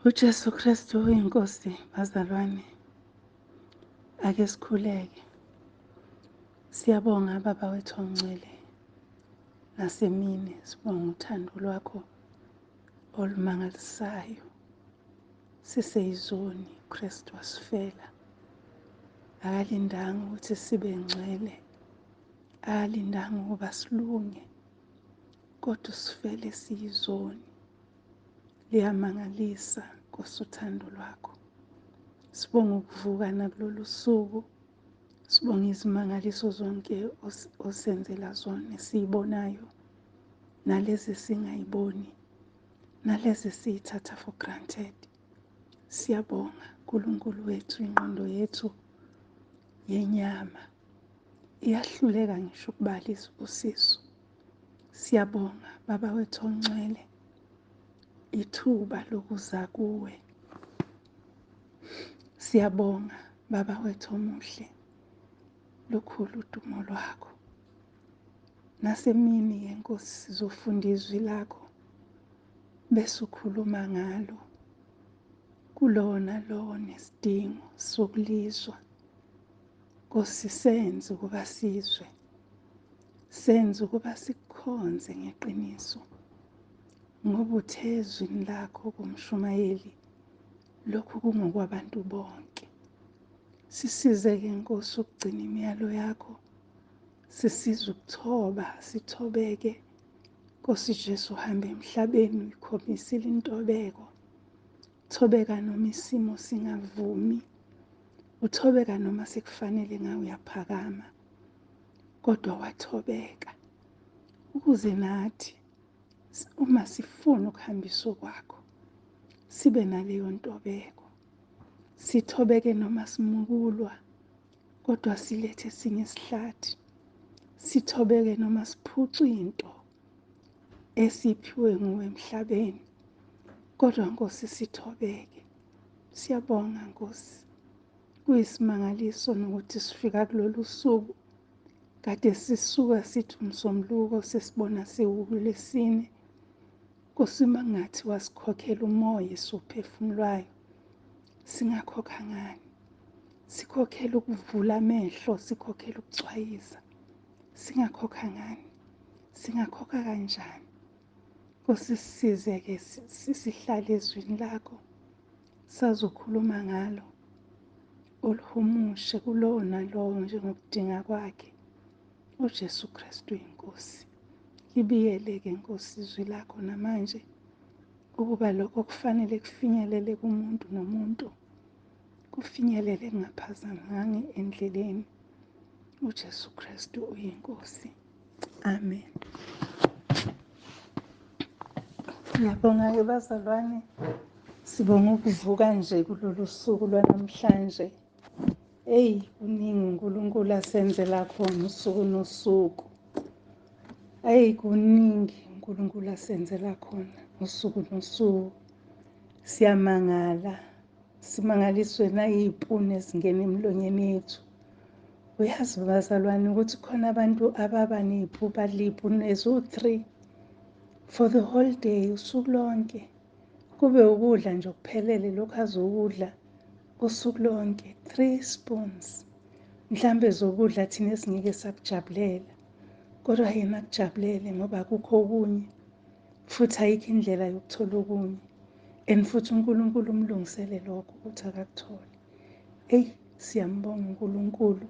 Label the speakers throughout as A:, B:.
A: UJesu Kristu uyiNkosi, bazalwane. Ake sikhuleke. Siyabonga Baba wethu ongcwele, nasemini sibonga uthando lwakho olumangalisayo. Siseyizoni, uKristu wasifela. Akalindanga ukuthi sibe ngcwele, akalindanga ukuba silunge, kodwa usifele siyizoni. Liyamangalisa Nkosi uthando lwakho. Sibonga ukuvuka nakulolu suku, sibonga izimangaliso zonke osenzela zona esiyibonayo, nalezi esingayiboni, nalezi esiyithatha for granted. Siyabonga uNkulunkulu wethu, ingqondo yethu yenyama iyahluleka ngisho ukubala izibusiso. Siyabonga Baba wethu ongcwele, ithuba lokuza kuwe. Siyabonga Baba wethu omuhle, lukhulu udumo lwakho. Nasemini ke Nkosi sizofunda izwi lakho bese ukhuluma ngalo kulowo nalowo nesidingo sokulizwa. Nkosi, senze ukuba sizwe, senze ukuba sikukhonze ngeqiniso, ngoba uthe ezwini lakho kumshumayeli lokhu kungokwabantu bonke. Sisize-ke Nkosi ukugcina imiyalo yakho, sisize ukuthoba, sithobeke. Nkosi Jesu, uhambe emhlabeni uyikhombisile intobeko. Thobeka noma isimo singavumi, uthobeka noma sekufanele ngawe uyaphakama, kodwa wathobeka ukuze nathi uma sifuna ukuhambisa okwakho sibe naleyo ntobeko. Sithobeke noma simukulwa, kodwa silethe esinye isihlathi. Sithobeke noma siphucwa into esiphiwe nguwe emhlabeni, kodwa Nkosi sithobeke. Siyabonga Nkosi, kuyisimangaliso nokuthi sifika kulolu suku kade sisuka sithi umsombuluko sesibona siwulesine. Nkosi, uma kungathi wasikhokhela umoya esiwuphefumulwayo, singakhokha ngani? Sikhokhela ukuvula amehlo, sikhokhela ukucwayiza, singakhokha ngani? Singakhokha kanjani? Nkosi, sisize-ke sihlale ezwini lakho, sazokhuluma ngalo, ulihumushe kulowo nalowo njengokudinga kwakhe. uJesu Kristu iNkosi. Libiyele-ke Nkosi izwi lakho namanje, ukuba lokho kufanele kufinyelele kumuntu nomuntu, kufinyelele kungaphazamanga endleleni. uJesu Kristu uyiNkosi. Amen. Ngiyabonga-ke bazalwane, sibonga ukuvuka nje kulolu suku lwanamhlanje. Eyi, kuningi uNkulunkulu asenzela khona usuku nosuku. Eyi, kuningi uNkulunkulu asenzela khona usuku nosuku. Siyamangala, simangaliswe nayiy'puni ezingena emilonyeni yethu. Uyazi bazalwane ukuthi khona abantu ababa badla iy'puni eziwu-3 for the whole day, usuku lonke. Kube ukudla nje okuphelele lokhu azokudla usuku lonke, 3 spoons. Mhlambe zokudla thina esingeke sakujabulela, kodwa yena akujabulele ngoba akukho okunye, futhi ayikho indlela yokuthola okunye. And futhi uNkulunkulu umlungisele lokho ukuthi akakuthole. Eyi, siyambonga uNkulunkulu,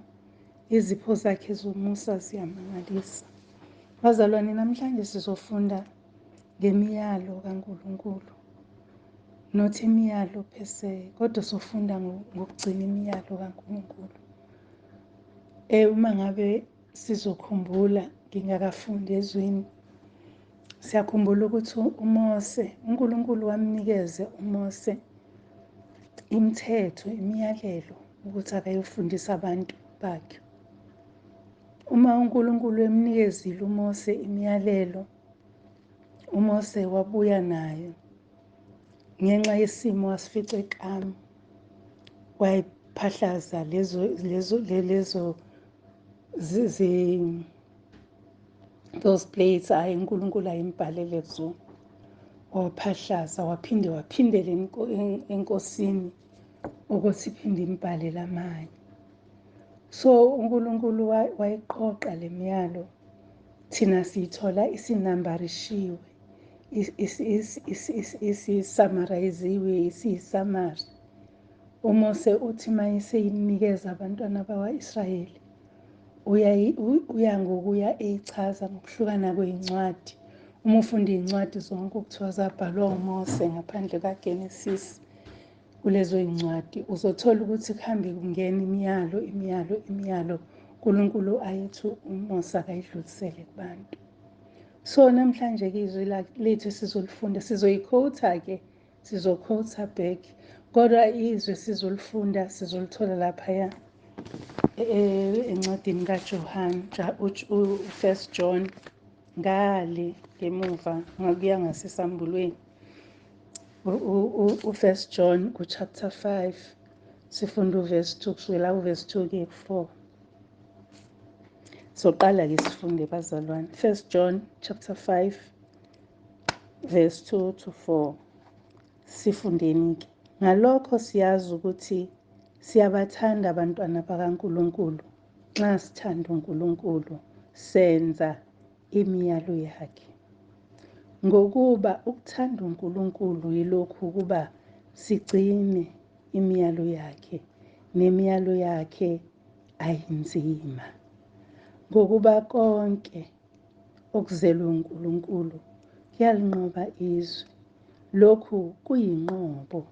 A: izipho zakhe zomusa ziyamangalisa. Bazalwane, namhlanje sizofunda ngemiyalo kaNkulunkulu. Not imiyalo per se, kodwa sofunda ngokugcina imiyalo kaNkulunkulu. Uma ngabe sizokhumbula ngingakafundi ezwini, siyakhumbula ukuthi uMose, uNkulunkulu wamnikeze uMose imithetho, imiyalelo ukuthi akayofundisa abantu bakhe. Uma uNkulunkulu emnikezile uMose imiyalelo, uMose wabuya nayo ngenxa yesimo asifice ekamu, wayiphahlaza lezo those plates ayi uNkulunkulu ayimbhalele kuzona. waphahlaza, waphinde waphindela enkosini ukuthi iphinde imbhalele amanye. So uNkulunkulu wayiqoqa le miyalo, thina siyithola isinambarishiwe, isisamarayiziwe, isiyisamari. UMose uthi mayeseyinikeza abantwana bakwa-Israyeli, uya ngokuya eyichaza ngokuhlukana kwey'ncwadi. Uma ufunda iy'ncwadi zonke okuthiwa zabhalwa uMose ngaphandle kaGenesis, kulezo y'ncwadi uzothola ukuthi kuhambe kungena imiyalo, imiyalo, imiyalo uNkulunkulu ayethu uMose akayidlulisele kubantu. So namhlanje-ke izwi lethu sizolifunda, sizoyikhowutha-ke, sizokhowutha back, kodwa izwi sizolifunda sizolithola laphaya encwadini kaJohn, u-First John, ngale ngemuva ngakuya ngasesambulweni, u-First John ku-chapter 5, sifunda uverse 2, kusukela uverse 2 kuye ku-4. Soqala-ke sifunde bazalwane. First John chapter 5 verse 2 to 4. Sifundeni-ke. Ngalokho siyazi ukuthi siyabathanda abantwana bakaNkulunkulu nxa sithanda uNkulunkulu senza imiyalo yakhe. Ngokuba ukuthanda uNkulunkulu yilokhu ukuba sigcine imiyalo yakhe, nemiyalo yakhe ayinzima. Ngokuba konke okuzelwe uNkulunkulu kuyalinqoba izwe. Lokhu kuyinqobo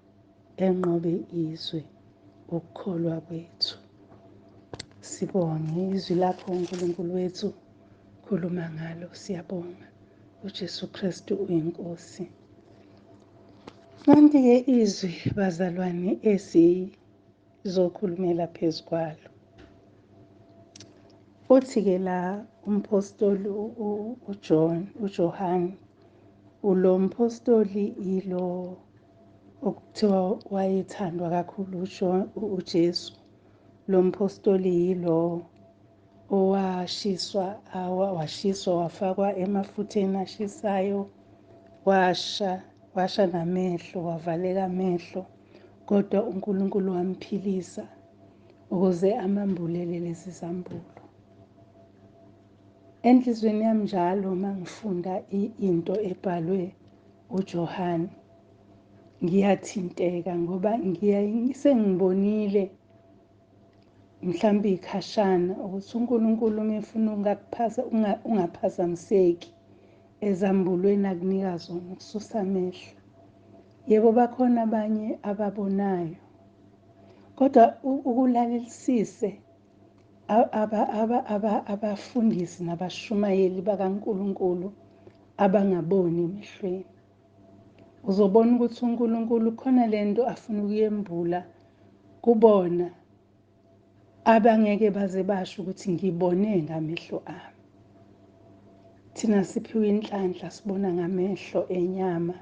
A: enqobe izwe, ukukholwa kwethu. Sibonge izwi lakho uNkulunkulu wethu, khuluma ngalo, siyabonga. uJesu Kristu uyiNkosi. Nanti-ke izwi bazalwane esizokhulumela phezu kwalo. Uthi-ke la umpostoli uJohn, uJohane, ulo mpostoli yilo okuthiwa wayethandwa kakhulu uJesu. Lo mpostoli yilo owashiswa, washiswa wafakwa emafutheni ashisayo, washa, washa namehlo, wavaleka amehlo, kodwa uNkulunkulu wamphilisa ukuze amambulele lezi zambulo. Enhliziyweni yami njalo uma ngifunda into ebhalwe uJohane, ngiyathinteka ngoba sengibonile mhlawumbe ikhashana ukuthi uNkulunkulu uma efuna ungaphazamiseki ezambulweni akunika zona ukususa amehlo. Yebo, bakhona abanye ababonayo, kodwa ukulalelisise abafundisi nabashumayeli bakaNkulunkulu abangaboni emehlweni. Uzobona ukuthi uNkulunkulu khona lento afuna ukuyembula kubona abangeke baze basho ukuthi ngibone ngamehlo ami. Thina siphiwe inhlanhla, sibona ngamehlo enyama,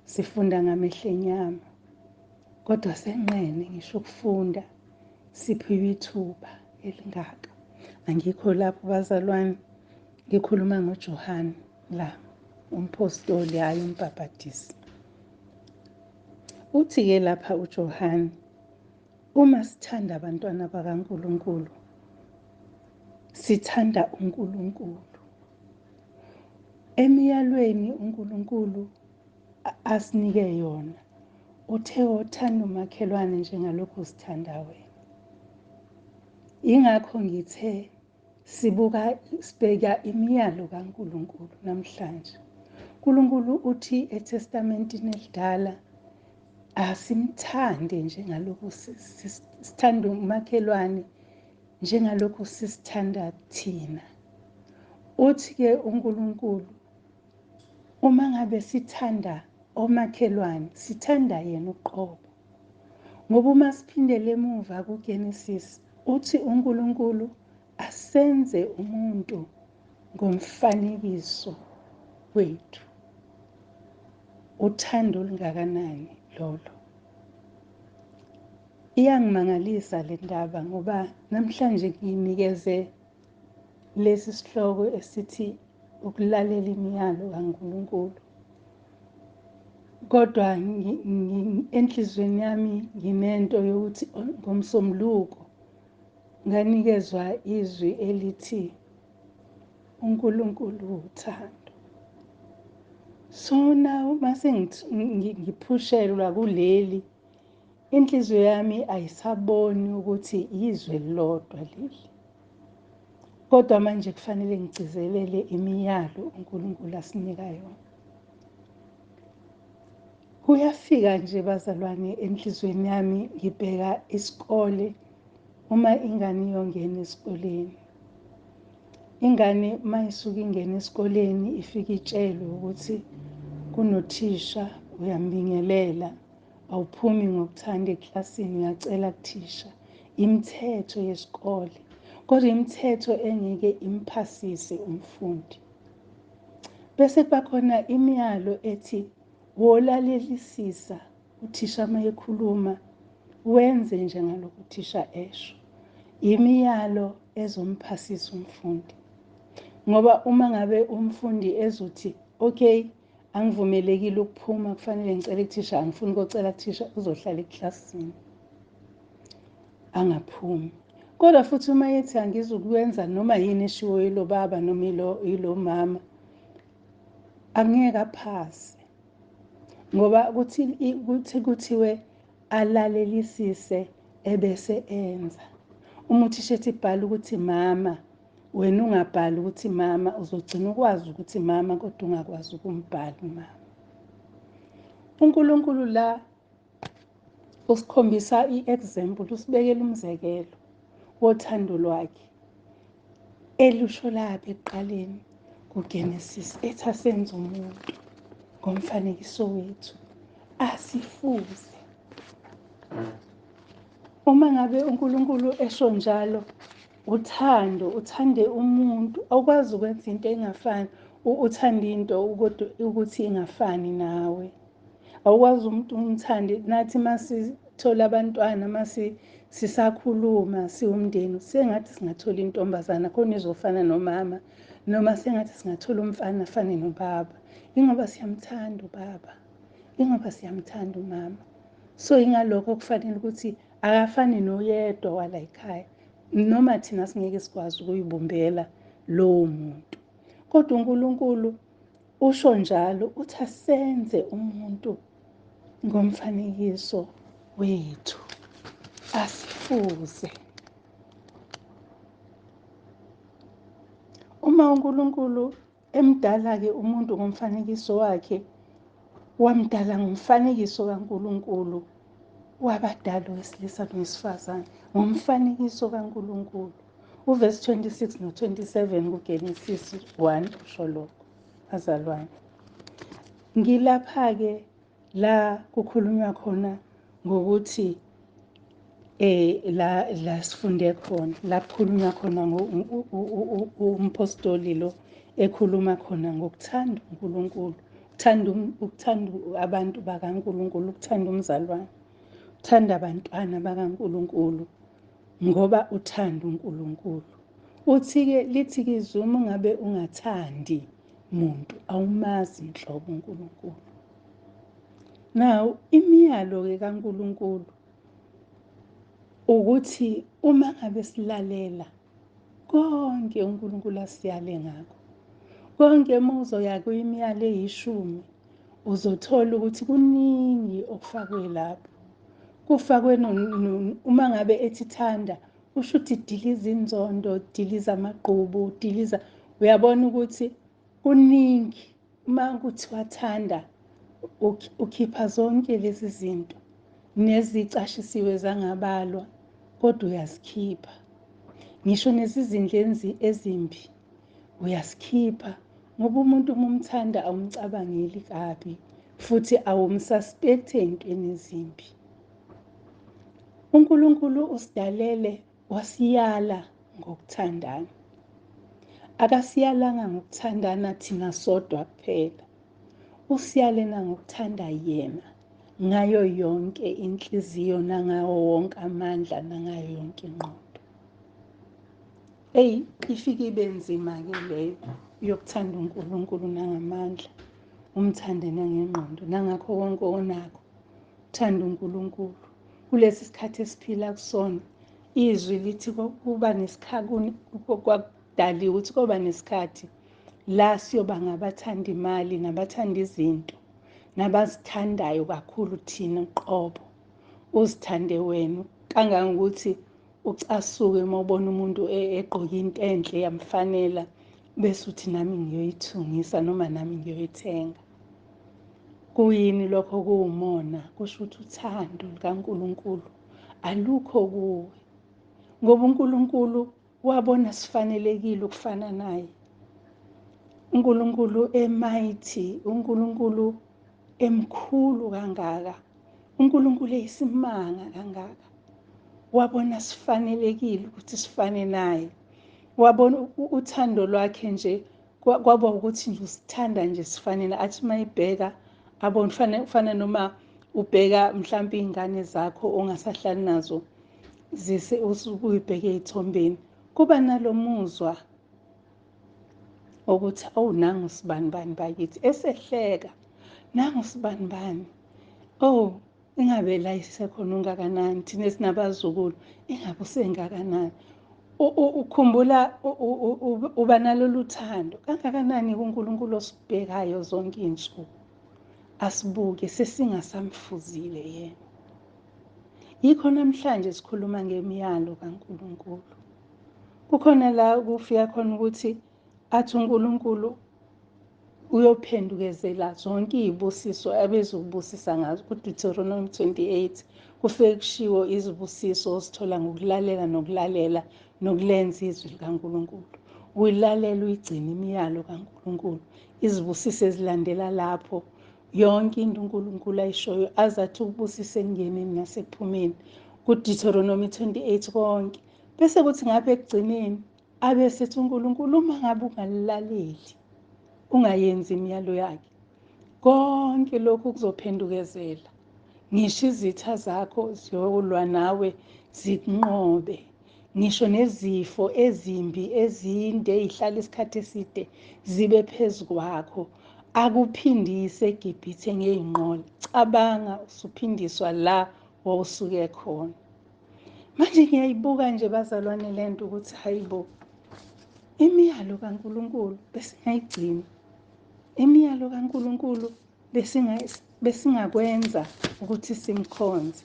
A: sifunda ngamehlo enyama, kodwa senqene ngisho ukufunda, siphiwe ithuba elingaka. Angikho lapho bazalwane, ngikhuluma ngoJohane la, umpostoli, hhayi umbhabhadisi. Uthi-ke lapha uJohane, uma sithanda abantwana bakaNkulunkulu, sithanda uNkulunkulu. Emiyalweni uNkulunkulu asinike yona, uthe othanda umakhelwane njengalokhu usithanda wena. Ingakho ngithe sibuka, sibheka imiyalo kaNkulunkulu namhlanje. uNkulunkulu uthi eTestamentini elidala asimthande njengalokhu sithanda umakhelwane njengalokhu sisithanda thina. Uthi-ke uNkulunkulu uma ngabe sithanda omakhelwane sithanda yena uqobo. Ngoba uma siphindele emuva kuGenesis uthi uNkulunkulu asenze umuntu ngomfanekiso wethu. Uthando olungakanani lolo. Iyangimangalisa le ndaba ngoba namhlanje nginikeze lesi sihloko esithi ukulalela imiyalo kaNkulunkulu. Kodwa enhliziyweni yami nginento yokuthi ngomsombuluko nganikezwa izwi elithi uNkulunkulu uthando. So now mase ngiphushelwa kuleli, inhliziyo yami ayisaboni ukuthi izwe lilodwa leli. Kodwa manje kufanele ngigcizelele imiyalo uNkulunkulu asinika yona. Kuyafika nje bazalwane enhliziyweni yami, ngibheka isikole uma ingane iyongena esikoleni. Ingane uma isuke ingena esikoleni ifike itshelwe ukuthi kunothisha, uyambingelela, awuphumi ngokuthanda eklasini, uyacela kuthisha. Imithetho yesikole, kodwa imithetho engeke imphasise umfundi. Bese kuba khona imiyalo ethi wolalelisisa uthisha uma ekhuluma, wenze njengalokhu uthisha esho. Imiyalo ezomphasisa umfundi. Ngoba uma ngabe umfundi ezothi okay, angivumelekile ukuphuma, kufanele ngicele kuthisha, angifuni ukocela kuthisha, uzohlala eklasini angaphumi. Kodwa futhi uma ethi angizukwenza noma yini eshiwo yilo baba noma yilo mama, angeke aphase. Ngoba kuthi kuthiwe alalelisise ebese enza. Uma uthisha ethi bhala ukuthi mama, wena ungabhali ukuthi mama, uzogcina ukwazi ukuthi mama kodwa ungakwazi ukumbhala umama. uNkulunkulu la usikhombisa i-example, usibekela umzekelo wothando lwakhe elusho lapha ekuqaleni kuGenesis, ethi asenze umuntu ngomfanekiso wethu, asifuze. Uma ngabe uNkulunkulu esho njalo, uthando, uthande umuntu, awukwazi ukwenza into engafani, uthande into kodwa ukuthi ingafani nawe. Awukwazi umuntu umthande. Nathi masithola abantwana, masisakhuluma siwumndeni, sengathi singathola intombazana khona izofana nomama, noma sengathi singathola umfana afane nobaba. Ingoba siyamthanda ubaba, ingoba siyamthanda umama. So ingalokho kufanele ukuthi akafani noyedwa wala ekhaya, noma thina singeke sikwazi ukuyibumbela lowo muntu. Kodwa uNkulunkulu usho njalo, uthi asenze umuntu ngomfanekiso wethu, asifuze. Uma uNkulunkulu emdala-ke umuntu ngomfanekiso wakhe, wamdala ngomfanekiso kaNkulunkulu, wabadala owesilisa nowesifazane ngomfanekiso kaNkulunkulu. Uverse 26 no-27 kuGenesis 1 usho lokho, bazalwane. Ngilapha-ke la kukhulunywa khona ngokuthi la sifunde khona, la kukhulunywa khona umpostoli lo ekhuluma khona ngokuthanda uNkulunkulu, ukuthanda abantu bakaNkulunkulu, ukuthanda umzalwane, ukuthanda abantwana bakaNkulunkulu, ngoba uthanda uNkulunkulu. Uthi-ke, lithi-ke izwi, uma ngabe ungathandi muntu, awumazi nhlobo uNkulunkulu. Now, imiyalo-ke kaNkulunkulu ukuthi uma ngabe silalela konke uNkulunkulu asiyale ngakho, konke uma uzoya kwimiyalo eyishumi, uzothola ukuthi kuningi okufakwe lapho. Kufakwe uma ngabe ethi thanda, usho ukuthi diliza inzondo, diliza amagqubu, diliza. Uyabona ukuthi kuningi. Uma kuthiwa thanda, ukhipha zonke lezi zinto nezicashisiwe zangabalwa, kodwa uyazikhipha. Ngisho nezizindlu ezimbi uyazikhipha, ngoba umuntu uma umthanda awumcabangeli kabi, futhi awumsuspect ey'ntweni ezimbi. uNkulunkulu usidalele wasiyala ngokuthandana. Akasiyalanga ngokuthandana thina sodwa kuphela, usiyale nangokuthanda yena ngayo yonke inhliziyo, nangawo wonke amandla, nangayo yonke ingqondo. Eyi, ifike ibe nzima-ke leyo yokuthanda uNkulunkulu nangamandla, Umthande nangengqondo nangakho konke onakho. Uthande uNkulunkulu. Kulesi sikhathi esiphila kusona, izwi lithi kuba nesikhathi, kwakudaliwe ukuthi koba nesikhathi la siyoba ngabathanda imali nabathanda izinto nabazithandayo kakhulu thina uqobo. Uzithande wena kangangokuthi ucasuke uma ubona umuntu egqoke into enhle yamfanela, bese uthi nami ngiyoyithungisa noma nami ngiyoyithenga. Kuyini lokho? Kuwumona. Kusho ukuthi uthando lukaNkulunkulu alukho kuwe, ngoba uNkulunkulu wabona sifanelekile ukufana naye. uNkulunkulu emighty, uNkulunkulu emkhulu kangaka, uNkulunkulu eyisimanga kangaka, wabona sifanelekile ukuthi sifane naye. Wabona uthando lwakhe nje kwaba ukuthi nje usithanda nje sifane naye. Athi mayibheka abone fana noma ubheka mhlawumbe iy'ngane zakho ongasahlali nazo zise usukuyibheke ey'thombeni, kuba nalo muzwa ukuthi awu nangu sibani bani bakithi, esehleka nangu sibani bani, oh ingabe la isekhona ungakanani, thina esinabazukulu ingabe usengakanani. Ukhumbula uba nalolu thando kangakanani kuNkulunkulu osibhekayo zonke iy'nsuku, asibuke sesingasamfuzile yena. Yikho namhlanje sikhuluma ngemiyalo kaNkulunkulu. Kukhona la kufika khona ukuthi athi uNkulunkulu uyophendukezela zonke iy'busiso abezokubusisa ngazo. KuDeuteronomy 28 kufike kushiwo izibusiso osithola ngokulalela nokulalela nokulenza izwi likaNkulunkulu. Uyilalela uyigcine imiyalo kaNkulunkulu, izibusiso ezilandela lapho, yonke into uNkulunkulu ayishoyo azathi ukubusisa ekungeneni nasekuphumeni. KuDeuteronomy 28 konke. Bese kuthi ngapha ekugcineni abe sethi uNkulunkulu, uma ngabe ungalilaleli ungayenzi imiyalo yakhe, konke lokhu kuzophendukezela, ngisho izitha zakho ziyolwa nawe zikunqobe, ngisho nezifo ezimbi ezinde ezihlala isikhathi eside zibe phezu kwakho, akuphindise eGibhithe ngey'nqola. Cabanga usuphindiswa la wawusuke khona. Manje ngiyayibuka nje bazalwane lento ukuthi hayibo, imiyalo kaNkulunkulu besingayigcina, imiyalo kaNkulunkulu besingakwenza ukuthi simkhonze.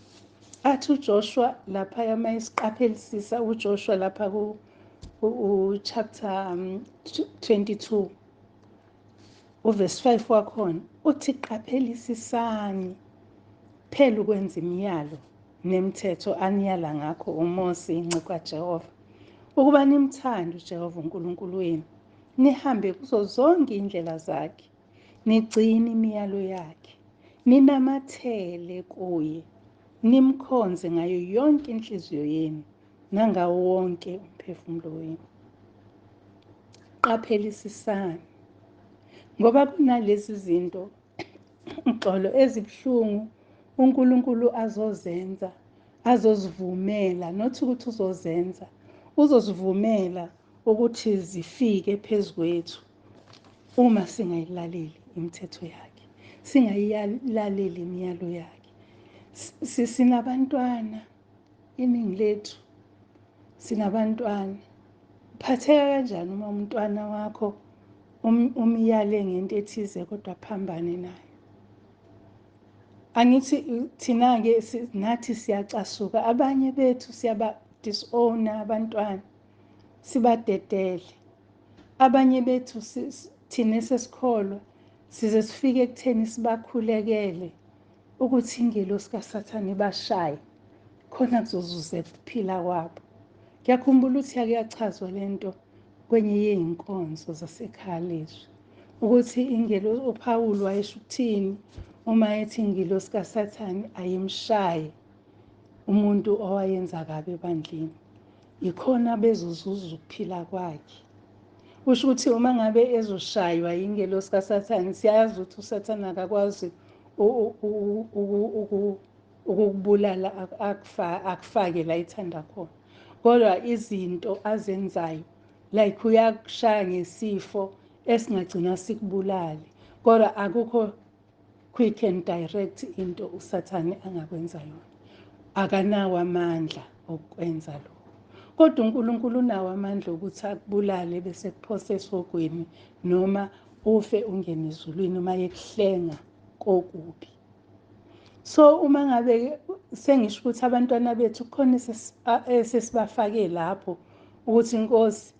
A: Athi uJoshua lapha mayisiqaphelisisa uJoshua lapha ku chapter 22 uverse 5 wakhona uthi qaphelisisani phela ukwenza imiyalo nemithetho aniyala ngakho uMose inceku kaJehova, ukuba nimthande uJehova uNkulunkulu wenu, nihambe kuzo zonke indlela zakhe, nigcine imiyalo yakhe, ninamathele kuye, nimkhonze ngayo yonke inhliziyo yenu nangawo wonke umphefumulo wenu. Qaphelisisani, ngoba kunalezi zinto uxolo ezibuhlungu uNkulunkulu azozenza, azozivumela, not ukuthi uzozenza, uzozivumela ukuthi zifike phezu kwethu uma singayilaleli imithetho yakhe, singayilaleli imiyalo yakhe. Sinabantwana, iningi lethu sinabantwana. Uphatheka kanjani uma umntwana wakho umyale ngento ethize kodwa phambane nayo? Angithi thina-ke nathi siyacasuka, abanye bethu siyaba-disowna abantwana, sibadedele. Abanye bethu thina esesikholwa size sifike ekutheni sibakhulekele ukuthi ingelosi kaSathane ibashaye khona kuzozuzeka ukuphila kwabo. Ngiyakhumbula ukuthi yake yachazwa lento kwenye yey'nkonzo zasekhaya lezwi, ukuthi ingelosi uPawulu wayesho ukuthini uma ethi ingelosi kaSathane ayimshaye umuntu owayenza kabi ebandleni, yikhona bezozuza ukuphila kwakhe. Kusho ukuthi uma ngabe ezoshaywa ingelosi kaSathane, siyazi ukuthi uSathane akakwazi ukukubulala akufake la ithanda khona, kodwa izinto azenzayo like uyakushaya ngesifo esingagcina sikubulale, Kodwa akukho quick and direct into uSathane angakwenza yona. Akanawo amandla okwenza lokho. Kodwa uNkulunkulu unawo amandla ukuthi akubulale bese kuphose esihogweni noma ufe ungene ezulwini uma yekuhlenga kokubi. So uma ngabe sengisho ukuthi abantwana bethu kukhona esesibafake lapho ukuthi Nkosi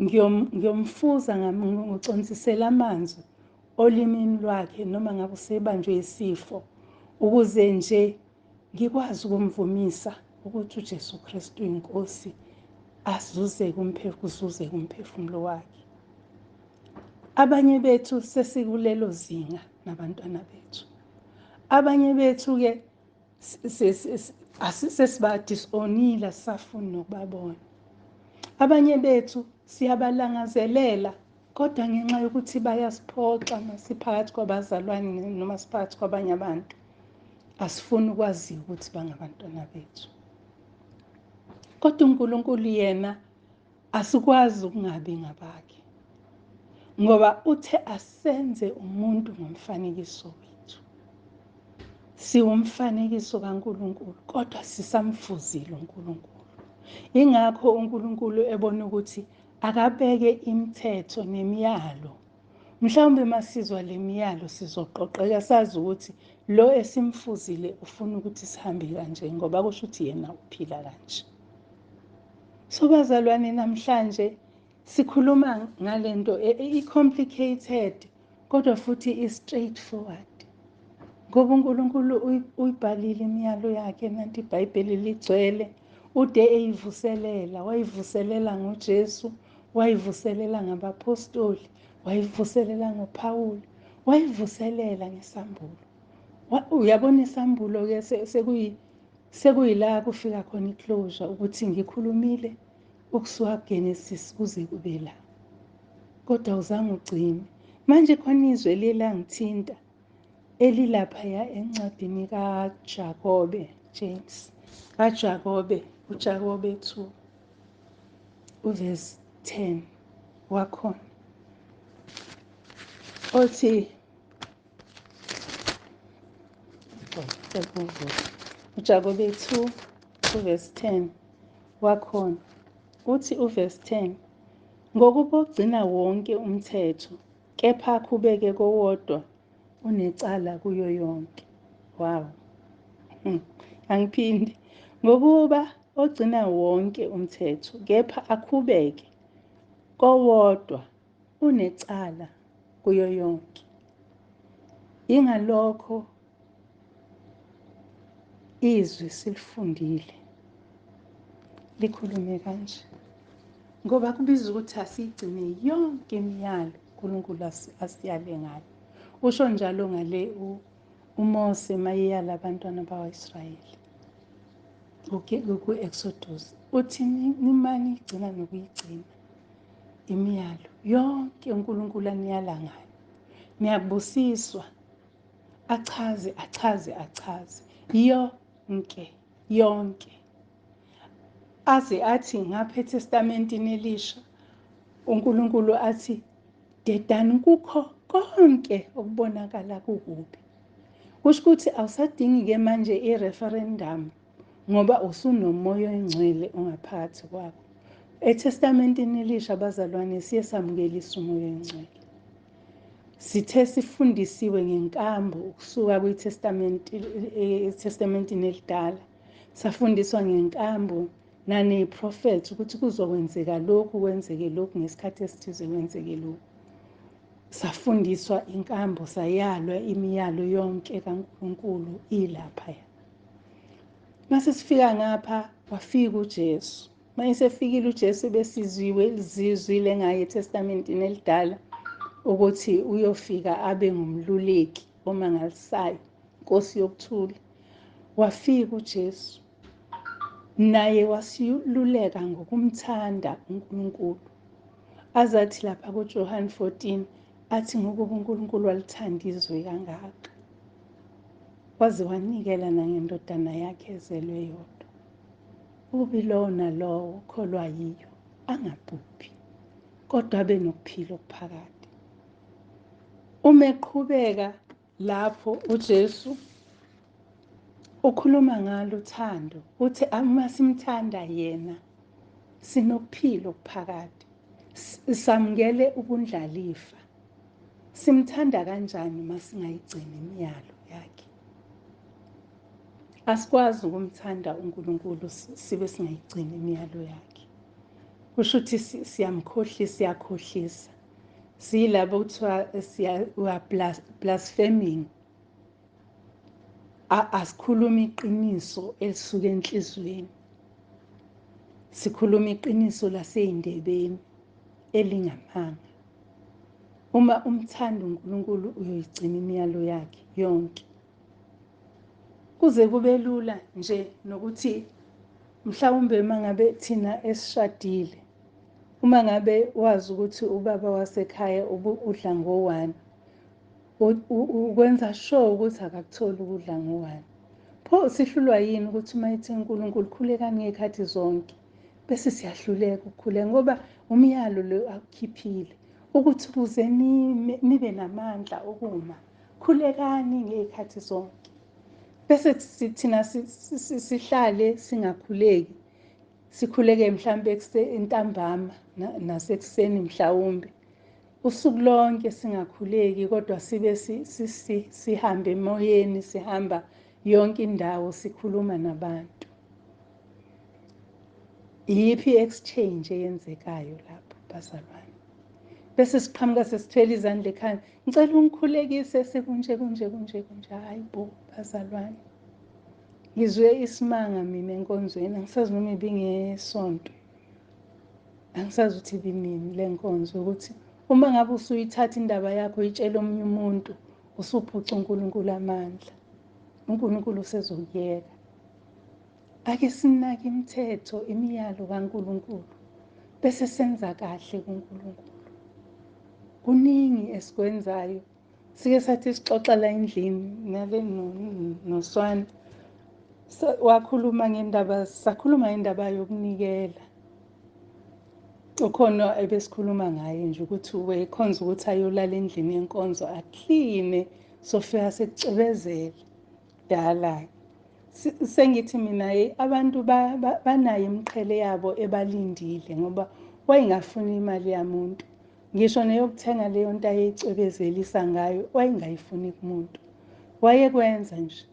A: ngiyomfuza ngiconsisela amanzi olimini lwakhe noma ngabe usebanjwe isifo, ukuze nje ngikwazi ukumvumisa ukuthi uJesu Kristu inkosi, azuze kumphefumulo kumphefumulo wakhe. Abanye bethu sesikulelo zinga nabantwana bethu. Abanye bethu ke sesibadisonile, asisafuni nokubabona. Abanye bethu siyabalangazelela, kodwa ngenxa yokuthi bayasiphoxa masiphakathi kwabazalwane noma siphakathi kwabanye abantu, asifuni ukwazi ukuthi bangabantwana bethu. Kodwa uNkulunkulu yena asikwazi ukungabi ngabakhe, ngoba uthe asenze umuntu ngomfanekiso wethu. Siwumfanekiso kaNkulunkulu, kodwa sisamfuzile uNkulunkulu. Ingakho uNkulunkulu ebona ukuthi akabeke imithetho nemiyalo. Mhlawumbe masizwa le miyalo sizoqoqeka sazi ukuthi lo esimfuzile ufuna ukuthi sihambe kanje, ngoba kusho ukuthi yena uphila kanje. So bazalwane, namhlanje sikhuluma ngalento i-complicated kodwa futhi i-straightforward, ngoba uNkulunkulu uyibhalile imiyalo yakhe, nanti iBhayibheli ligcwele. Ude eyivuselela, wayivuselela ngoJesu, wayivuselela ngabapostoli, wayivuselela ngoPaul, wayivuselela ngesambulo. Uyabona isambulo ke sekuyila kufika khona iclosure ukuthi ngikhulumile ukusuka kuGenesis kuze kube la, kodwa uzange ugcine. Manje khona izwi elilangithinta elilaphaya encwadini kaJakobe, James, kaJakobe, uJakobe 2 uverse 10 wakhona, othi uJakobe 2 uverse 10 wakhona, uthi uverse 10, ngokuba ogcina wonke umthetho kepha akhubeke kowodwa unecala kuyo yonke. Wow. Angiphindi. Ngokuba ogcina wonke umthetho kepha akhubeke kowodwa unecala kuyo yonke. Ingalokho izwi silifundile likhulume kanje, ngoba kubiza ukuthi asiyigcine yonke imiyalo uNkulunkulu asiyale ngayo. Usho njalo ngale uMose mayeyala abantwana bakwaIsrayeli ku-Exodus, uthi nimane igcina nokuyigcina imiyalo yonke uNkulunkulu aniyala ngayo, niyakubusiswa. Achaze, achaze, achaze yonke yonke, aze athi ngapha eTestamentini elisha uNkulunkulu athi dedani kukho konke okubonakala kukubi. Kusho ukuthi awusadingi-ke manje i-referendum, ngoba usunomoya oyingcwele ongaphakathi kwakho. ETestamentini elisha bazalwane siye samukelisa umoya oyingcwele. Sithe sifundisiwe ngenkambo ukusuka kwiTestamentini elidala, safundiswa ngenkambo naneprofethi ukuthi kuzokwenzeka lokhu, kwenzeke lokhu ngesikhathi esithize, kwenzeke lokhu. Safundiswa inkambo, sayalwa imiyalo yonke kaNkulunkulu ilaphaya. Mase sifika ngapha wafika uJesu. Mayesefikile uJesu besizwiwe zizwile ngaye eTestamentini elidala ukuthi uyofika abe ngumluleki omangalisayo, Nkosi yokuthula. Wafika uJesu naye wasiluleka ngokumthanda uNkulunkulu. Azathi lapha kuJohn 14 athi ngokuba uNkulunkulu walithanda izwe kangaka, waze wanikela nangendodana yakhe ezelwe yodwa, ubi lowo nalowo okholwa yiyo angabhubhi kodwa abe nokuphila okuphakade. Uma eqhubeka lapho uJesu ukhuluma ngalo uthando, uthi uma simthanda yena sinokuphila okuphakade, samukele ubundlalifa. Simthanda kanjani uma singayigcini imiyalo yakhe? Asikwazi ukumthanda uNkulunkulu sibe singayigcini imiyalo yakhe. Kusho ukuthi siyamkhohlisa, siyakhohlisa. Siyilabo kuthiwa we are blaspheming. Asikhulumi iqiniso elisuka enhliziyweni. Sikhuluma iqiniso lasey'ndebeni elingamanga. Uma umthanda uNkulunkulu uyoyigcina imiyalo yakhe yonke. Kuze kube lula nje nokuthi mhlawumbe uma ngabe thina esishadile, uma ngabe wazi ukuthi ubaba wasekhaya udla ngo-1, ukwenza sure ukuthi akakutholi ukudla ngo-1. Pho sihlulwa yini ukuthi uma ethi uNkulunkulu khulekani ngey'khathi zonke, bese siyahluleka ukukhuleka ngoba umyalo lo akukhiphile ukuthi ukuze nibe namandla okuma, khulekani ngey'khathi zonke. Bese thina sihlale singakhuleki, sikhuleke mhlambe entambama nasekuseni mhlawumbe, usuku lonke singakhuleki, kodwa sibe sihambe emoyeni, sihamba yonke indawo sikhuluma nabantu. Iyiphi exchange eyenzekayo lapho bazalwane? Bese siqhamuka sesithwele izandla ekhanda, ngicela ungikhulekise sekunje kunje kunje kunje. Hayi bo bazalwane, ngizwe isimanga mina enkonzweni, angisazi noma ibingesonto, angisazi ukuthi ibinini le nkonzo, ukuthi uma ngabe usuyithatha indaba yakho uyitshela omunye umuntu, usuphuca uNkulunkulu amandla, uNkulunkulu usezokuyeka. Ake sinake imithetho, imiyalo kaNkulunkulu, bese senza kahle kuNkulunkulu. Kuningi esikwenzayo. Sike sathi sixoxa la endlini nale noSwana, wakhuluma ngendaba, sakhuluma ngendaba yokunikela. Ukhona ebesikhuluma ngaye nje ukuthi wekhonza ukuthi ayolala endlini yenkonzo akline, sofika sekucwebezela kudala. Sengithi mina abantu banayo imiqhele yabo ebalindile, ngoba wayengafuni imali yamuntu, ngisho neyokuthenga leyo nto ayeyicwebezelisa ngayo wayengayifuni kumuntu. Wayekwenza nje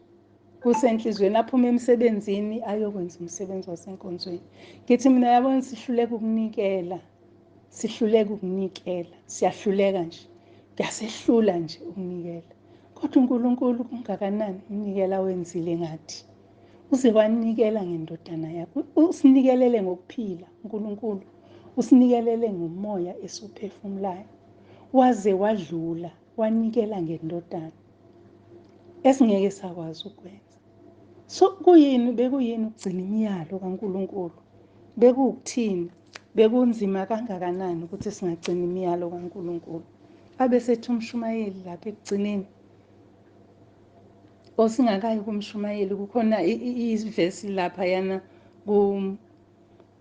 A: kusenhliziyweni, aphume emsebenzini ayokwenza umsebenzi wasenkonzweni. Ngithi mina yabona, sihluleka ukunikela, sihluleka ukunikela, siyahluleka nje, kuyasehlula nje ukunikela. Kodwa uNkulunkulu kungakanani umnikela wenzile ngathi, uze wanikela ngendodana yakhe, usinikelele ngokuphila uNkulunkulu, usinikelele ngomoya esiwuphefumulayo, waze wadlula wanikela ngendodana esingeke sakwazi ukwenza. So kuyini, bekuyini ukugcina imiyalo kaNkulunkulu? Bekuwukuthini? Bekunzima kangakanani ukuthi singagcina imiyalo kaNkulunkulu? Abe sethi umshumayeli lapha ekugcineni, osingakayi kumshumayeli, kukhona ivesi lapha yana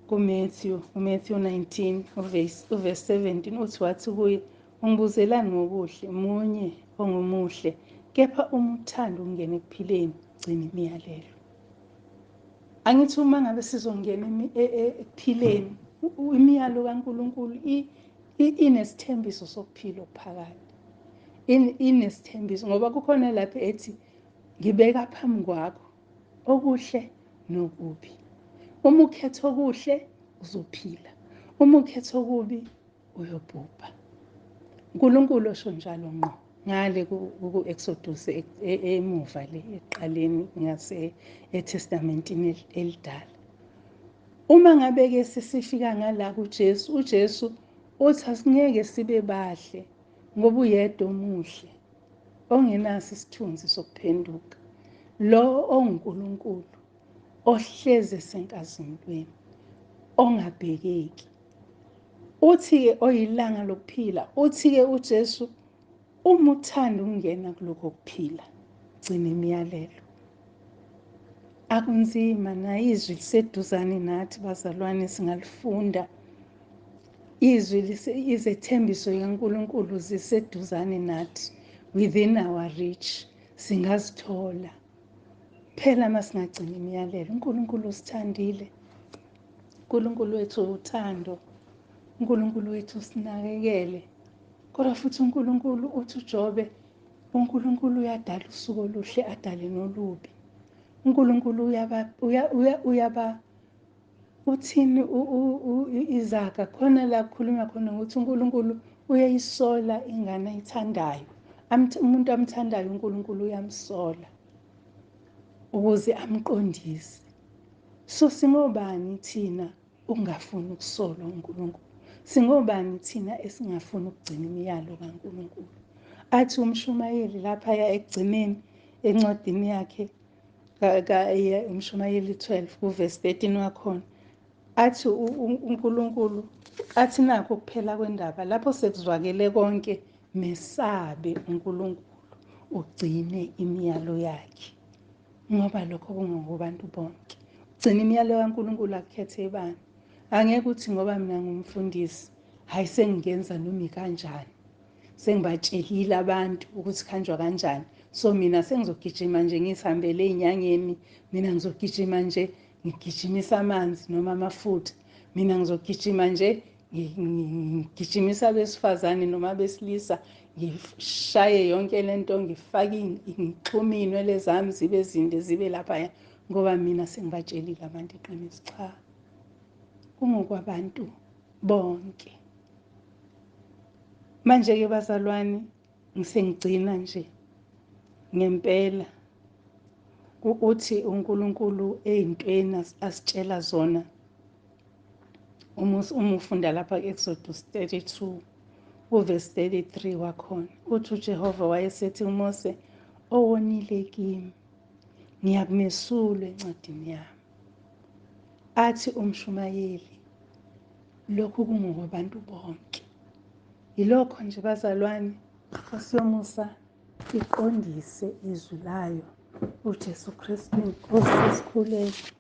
A: kuMatthew, uMatthew 19 uverse 17, uthi wathi kuye, ungibuzelani ngokuhle? Munye ongomuhle, kepha uma uthanda ukungena ekuphileni, gcina imiyalelo. Angithi uma ngabe sizongena ekuphileni, imiyalo kaNkulunkulu inesithembiso sokuphila okuphakade. Inesithembiso, ngoba kukhona lapho ethi ngibeka phambi kwakho okuhle nokubi. Uma ukhetha okuhle uzophila, uma ukhetha okubi uyobhubha. uNkulunkulu osho njalo ngqo ngale ku-Exodus emuva le ekuqaleni ngase eTestamentini elidala. Uma ngabe ke sesifika ngala kuJesu, uJesu uthi asingeke sibe bahle ngoba uyedwa omuhle ongenaso isithunzi sokuphenduka, lo onguNkulunkulu ohlezi esenkazimulweni ongabhekeki. Uthi-ke oyilanga lokuphila, uthi-ke uJesu uma uthanda ukungena kulokho kuphila, gcina imiyalelo. Akunzima na, izwi liseduzane nathi bazalwane, singalifunda izwi, izethembiso kaNkulunkulu ziseduzane nathi. within our reach, singazithola phela masingagcina imiyalelo. uNkulunkulu usithandile, uNkulunkulu wethu uthando, uNkulunkulu wethu usinakekele. Kodwa futhi uNkulunkulu uthi uJobe, uNkulunkulu uyadala usuku oluhle adale nolubi. uNkulunkulu uyaba uthini izaga khona la kukhulunywa khona ukuthi uNkulunkulu uyayisola ingane ayithandayo. Umuntu amthandayo uNkulunkulu uyamsola ukuze amqondise. So singobani thina ukungafuni ukusolwa uNkulunkulu? Singobani thina esingafuni ukugcina imiyalo kaNkulunkulu? Athi umshumayeli lapha ekugcineni encwadini yakhe umshumayeli 12 kuverse 13 wakhona, athi uNkulunkulu athi nakho kuphela kwendaba lapho sekuzwakele konke, mesabe uNkulunkulu ugcine imiyalo yakhe, ngoba lokho kungokubantu bonke. Ugcina imiyalo kaNkulunkulu akukhethe ibani. Angeke uthi ngoba mina ngumfundisi hayi sengingenza noma kanjani, sengibatshelile abantu ukuthi khanjwa kanjani, so mina sengizogijima nje ngisihambele ey'nyangeni, mina ngizogijima nje ngigijimisa amanzi noma amafutha, mina ngizogijima nje ngigijimisa abesifazane noma abesilisa, ngishaye yonke lento, ngifake ngixhume iy'nwele zami zibe zinde zibe laphaya, ngoba mina sengibatshelile abantu iqiniso. Cha, kungokwabantu bonke. Manje-ke bazalwane, ngisengigcina nje ngempela uthi uNkulunkulu ey'ntweni asitshela zona. Uma ufunda lapha ku-Exodus 32 uverse 33 wakhona, uthi uJehova wayesethi uMose, owonile kimi ngiyakumesula encwadini yami. Athi umshumayeli, lokhu kungokwabantu bonke. Yilokho nje bazalwane, Nkosi yomusa iqondise izwi layo, uJesu Kristu inkosi, sikhuleke.